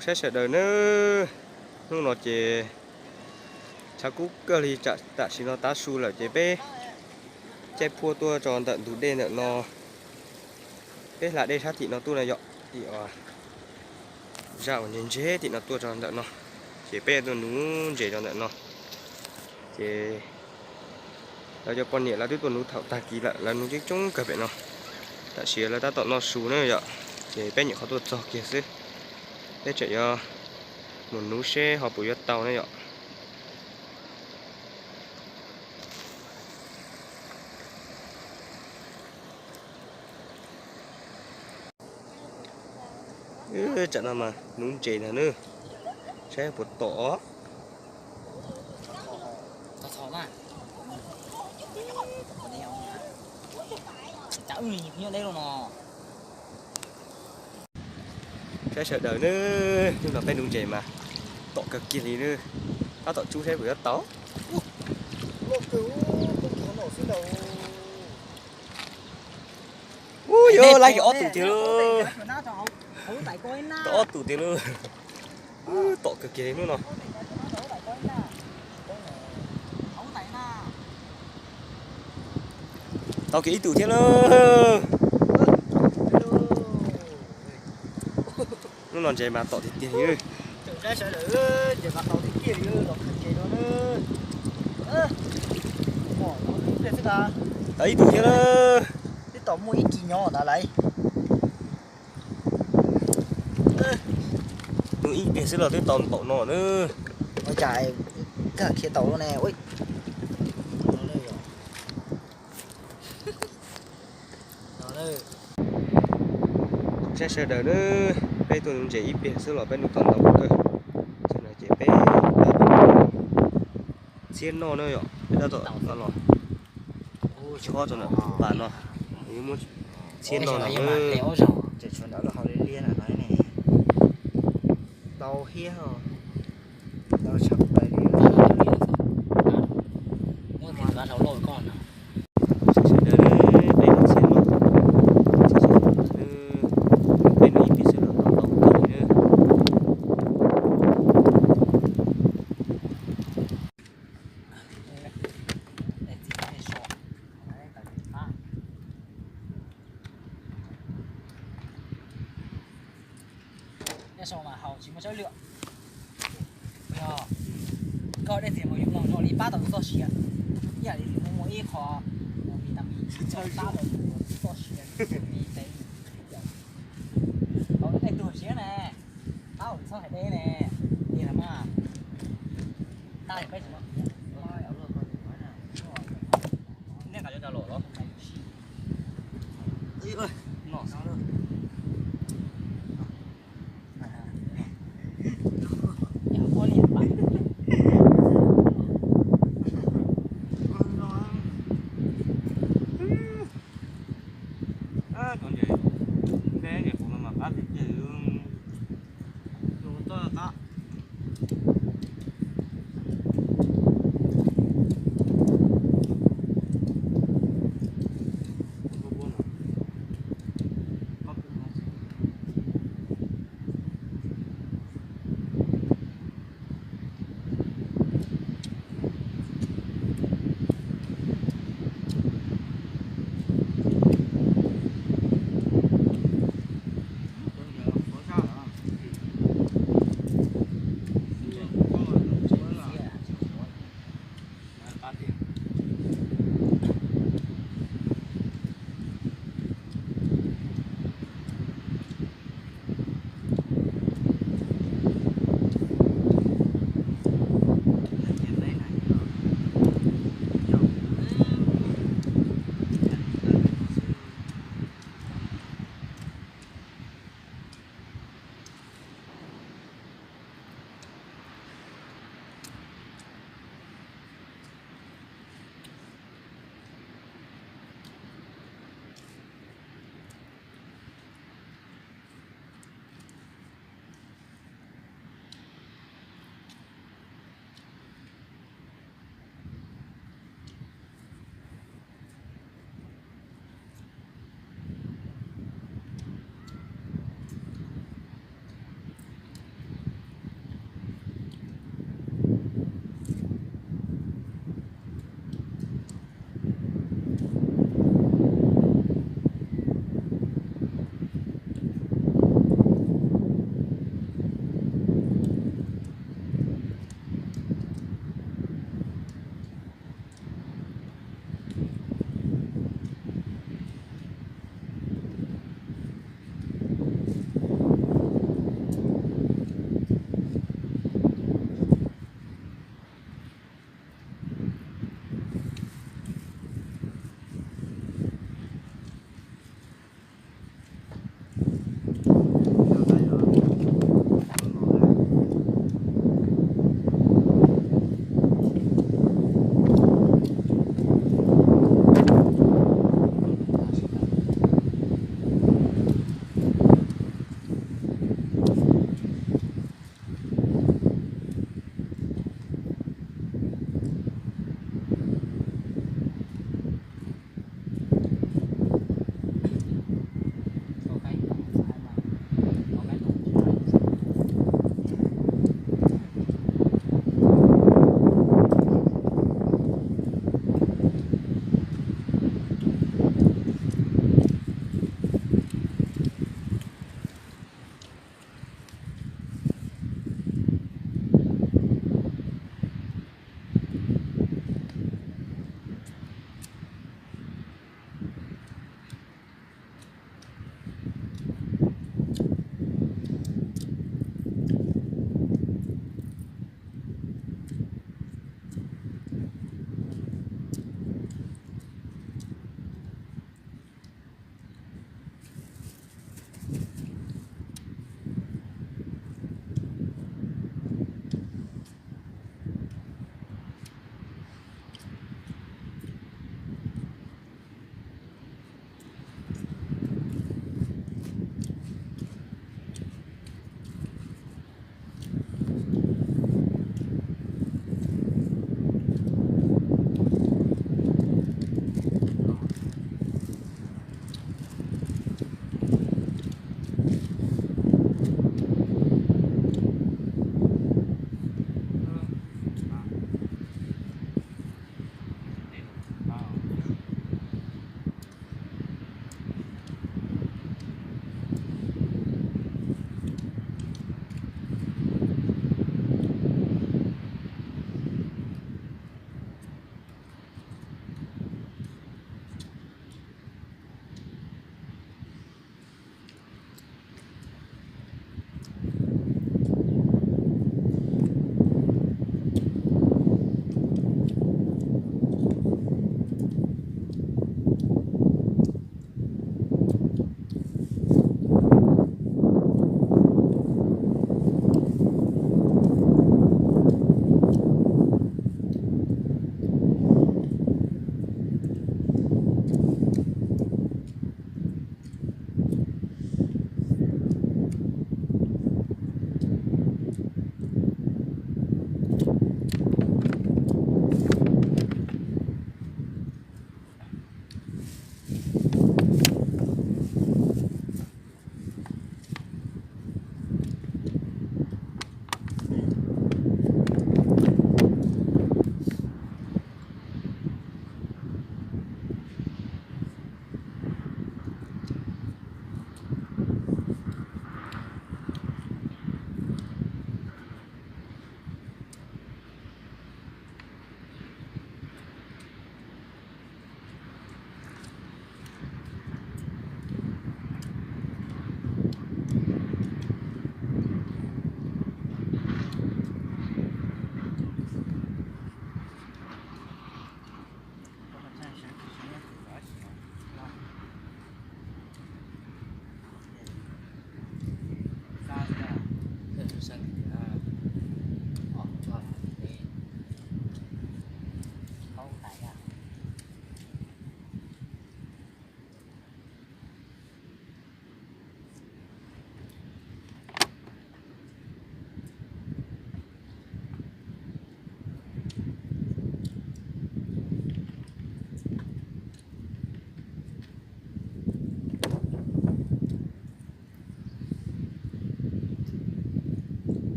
Saib sawv daws nawb, hnub no ces tshav kub kawg li, tam sim no tav su lawm ces peb caij phuaj tuaj tso ntawm ntug dej ntawm no. Peb hla dej sab tim no tuaj na yom, tim zaj uas ntseg ntseg tim no tuaj tso ntawm no, ces peb tuaj nuv ntses tso ntawm no. Ces lawv cov poj niam lawv twb tuaj nuv thaum tag kis lawm, lawv nuv coob coob kawg pem no. Tam sim lawv tab tom noj su na yom, ces peb nyuam qhuav tuaj txog kiag xwb. Peb tseem yuav mus nuv seb ho puas yuav tau na yom. Tsam no mas nuv ntses ntag nawb, saib puas tom. Saib sawv daws nawb, hnub no peb nuv ntses mas tom kawg kiag li nawb. Tab tom tsub saib puas yuav tau. Ub, yuav laib kiag ob tug tiag lauj. Tau ob tug tiag lauj. Ub, tom kawg kiag li hnub no. Tau kiag ib tug thiab lauj. Hnub no ntses mas tom tiag tiag li. Tau ib tug thiab lauj. Twb tau muaj ib kis nyob ntawd lawm. Nuv ib pliag xwb los twb tau npaum no nawb. Ua cas kawg khiav tau ne. Saib sawv daws nawb, peb tuaj nuv ntses ib pliag xwb los peb nuv tau ntau kawg. Ces peb txhiab noj na yom, peb tab tom no los chob rau ntawm pas no, yuav muab txhiab noj no. Tau hiab, tau tshaj plaws li. Sawv daws, peb txhiab noj, peb nuv ib pliag xwb los tau ntau kawg li nawb. Nyob zoo mas haus tsis muaj tsawb lwm. Yog koj dej txias mus yus mloog zoo li pab tau tus txoj sia. Ib yam li mus muaj ib qho vitamin pab tau tus txoj sia, vitamin C. Tau dej tuag siab ne, pab txhob hais deb ne, tiag los mas. Tab peb tsis muaj